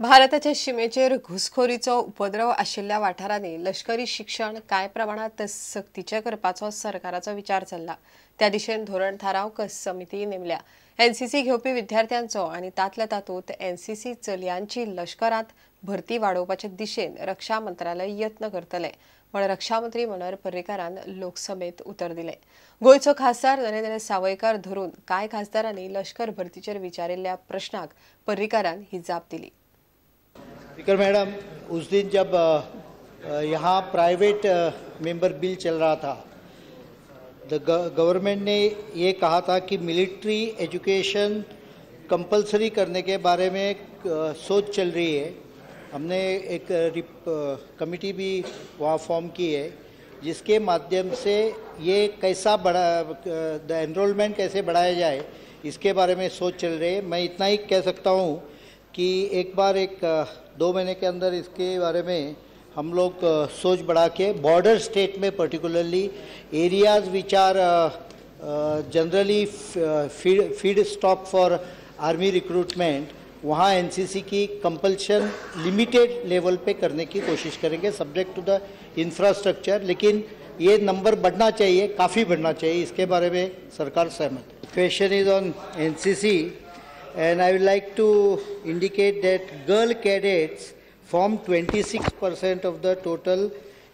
भारताच्या शिमेचेर घुसखोरीचो उपद्रव आशिल्ल्या वाठारांनी लष्करी शिक्षण कांय प्रमाणात सक्तीचें करपाचो सरकाराचो विचार चल्ला. त्या दिशेन धोरण थारावंक समिती नेमल्या. एनसीसी घेवपी विद्यार्थ्यांचो आनी तांतल्या तातूंत एनसीसी चलयांची लष्करांत भरती वाडोवपाचे दिशेन रक्षा मंत्रालय यत्न करतले म्हण रक्षामंत्री मनोहर पर्रीकारान लोकसभेत उतर दिलें. गोंयचो खासदार नरेंद्र सावयकार धरून कांय खासदारांनी लष्कर भरतीचेर विचारिल्ल्या प्रश्नाक पर्रीकारान ही जाप दिली. स्पीकर मैडम, उस दिन जब यहाँ प्राइवेट मेंबर बिल चल रहा था, the government ने ये कहा था कि मिलिट्री एजुकेशन कंपलसरी करने के बारे में सोच चल रही है. हमने एक कमेटी भी वहाँ फॉर्म की है जिसके माध्यम से ये कैसा बढ़ा, the enrolment कैसे बढ़ाया जाए, इसके बारे में सोच चल रही है. मैं इतना ही कह सकता हूँ कि एक बार 1-2 महीने के अंदर इसके बारे में हम लोग सोच बढ़ा के बॉर्डर स्टेट में particularly areas which are generally feed stock for army recruitment, वहाँ एनसीसी की कंपल्शन लिमिटेड लेवल पे करने की कोशिश करेंगे, सब्जेक्ट टू the infrastructure. लेकिन ये नंबर बढ़ना चाहिए, काफ़ी बढ़ना चाहिए, इसके बारे में सरकार सहमत. Question is on NCC and I would like to indicate that girl cadets form 26% of the total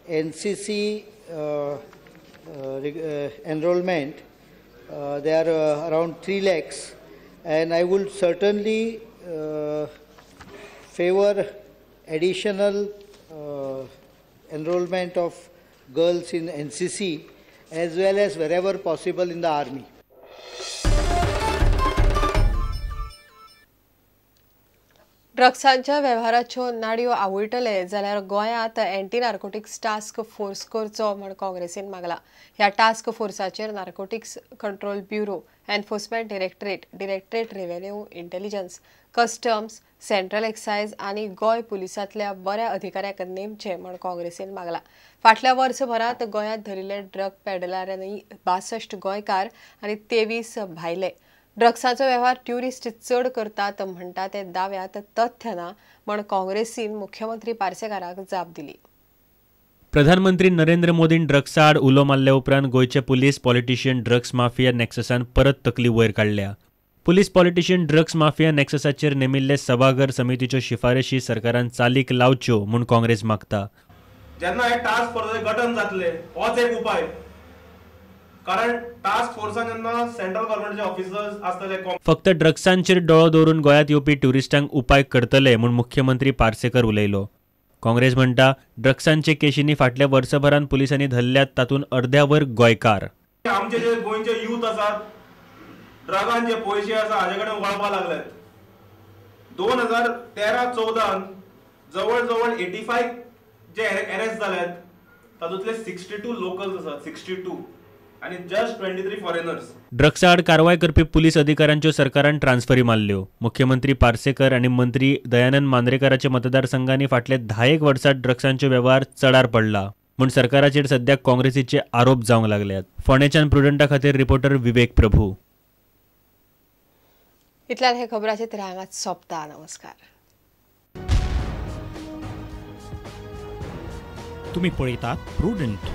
NCC enrollment. They are around 3 lakhs, and I will certainly favor additional enrollment of girls in NCC as well as wherever possible in the army. ड्रग्सांच्या वेव्हाराच्यो नाडयो आवळटले जाल्यार गोंयांत anti narcotics task force करचो म्हण काँग्रेसीन मागला. ह्या task फोर्साचेर narcotics control bureau, enforcement directorate, directorate revenue intelligence, customs, central excise आनी गोंय पुलिसांतल्या बऱ्या अधिकाऱ्यांक नेमचे म्हण काँग्रेसीन मागला. फाटल्या वर्सभरांत गोंयांत धरिल्ले ड्रग पेडलरांनी 62 गोंयकार आनी 23 भायले. ड्रग्साचो वेव्हार ट्युरिस्ट चड करतात म्हणटा ते दाव्यात तथ्य ना म्हण काँग्रेसीन मुख्यमंत्री पार्सेकाराक जाप दिली. प्रधानमंत्री नरेंद्र मोदीन ड्रग्सा आड उलो मारल्या उपरांत गोंयचे पुलीस पॉलिटिशियन ड्रग्स माफिया नॅक्ससान परत तकली वयर काडल्या. पुलीस पॉलिटिशियन ड्रग्स माफिया नॅक्ससाचेर नेमिल्ले सभाघर समितीच्यो शिफारशी सरकारान चालीक लावच्यो म्हूण काँग्रेस मागता. जेन्ना हे टास्क फोर्साचें गठन जातलें होच एक उपाय, कारण टास्क फोर्सान जेन्ना सेंट्रल गव्हर्नमेंटचे ऑफिसर्स आसतले. फक्त ड्रग्सांचेर डोळो दवरून गोंयांत येवपी ट्युरिस्टांक उपाय करतले म्हूण मुख्यमंत्री पार्सेकर उलयलो. काँग्रेस म्हणटा ड्रग्सांचे केशींनी फाटल्या वर्सभरान पुलिसांनी धरल्यात तातूंत अर्द्यावर गोंयकार. आमचे जे गोंयचे यूथ आसात ड्रगांचे पयशे आसा हाजे कडेन वळपाक लागल्यात. 2013-14 जवळ जवळ 85 जे अरेस्ट जाल्यात तातूंतले 62 लोकल्स आसात, 62 आनी जस्ट 23 फॉरेनर्स. ड्रग्सा आड कारवाय करपी पुलीस अधिकाऱ्यांच्यो सरकारान ट्रान्सफरी मारल्यो. मुख्यमंत्री पार्सेकर आनी मंत्री दयानंद मांद्रेकाराच्या मतदारसंघांनी फाटल्या 10 वर्सात ड्रग्सांचो वेव्हार चडार पडला म्हूण सरकाराचेर सद्याक काँग्रेसीचे आरोप जावंक लागल्यात. फोंडेच्यान प्रुडंटा खातीर रिपोर्टर विवेक प्रभू. इतल्यान हे खबराचेर हांगाच सोंपता. नमस्कार. तुम्ही पळयतात प्रुडंट.